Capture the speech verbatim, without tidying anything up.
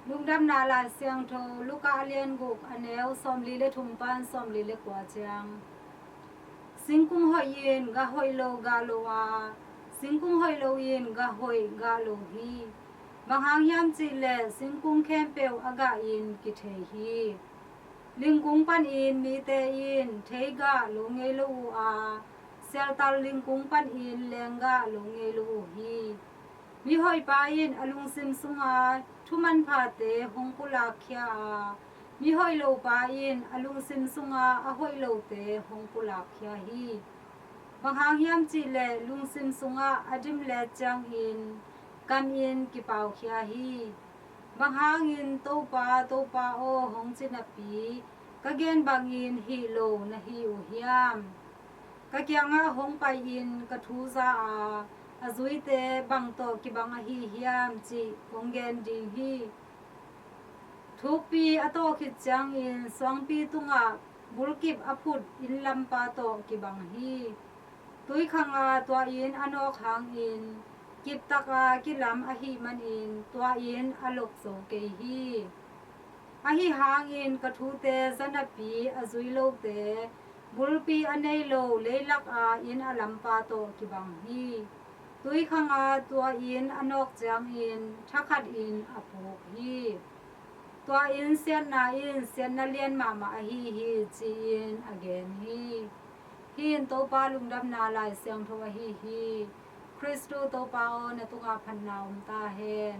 Lungdamna Lai Siangtho Luka a lian guk, a neu sawmli le thum pan sawmli le kua ciang. Singkung hoih in gah hoih lo gah lo a, singkung hoih lo in gah hoih gah lo hi. Bang hang hiam cih leh singkung khempeuh a gah in kithei hi. Lingkung panin mite in thei gah lo ngei lo uh a, sialtal lingkung panin leng gah lo ngei lo uh hi. Mihoihpa in a lungsim sunga thu manphate hong pulakkhia a, mihoih lopa in a lungsim sunga a hoih lote hong pulakkhia hi. Bang hang hiam cih leh lungsim sungah a dimlet ciangin kam in kipaukhia hi. Bang hangin, "Topa, Topa aw," hong ci napi ka gen bangin hih lo na hi uh hiam? Ka kiangah hong pai-in ka thu za a, a zuite bang tawh kibang ahi hiam cih kong gen ding hi. Thukpi a tawh khit ciangin suangpi tungah bulkip a phut inn lampa tawh kibang hi. Tui khang a tua inn a nawk hangin kiptak a kilam ahih manin tua inn a lok zo kei hi. Ahi hangin ka thute za napi a zui lote bulpi a nei lo leilak a inn a lampa tawh kibang hi. Tui khang a tua inn a nawk ciangin thakhatin a puk hi. Tua inn siatna in siatna lian mahmah ahi hi, ci-in a gen hi. Hih in Topa Lungdamna Lai Siangtho ahi hi. Khristu Topa aw, na tungah phatna om ta hen.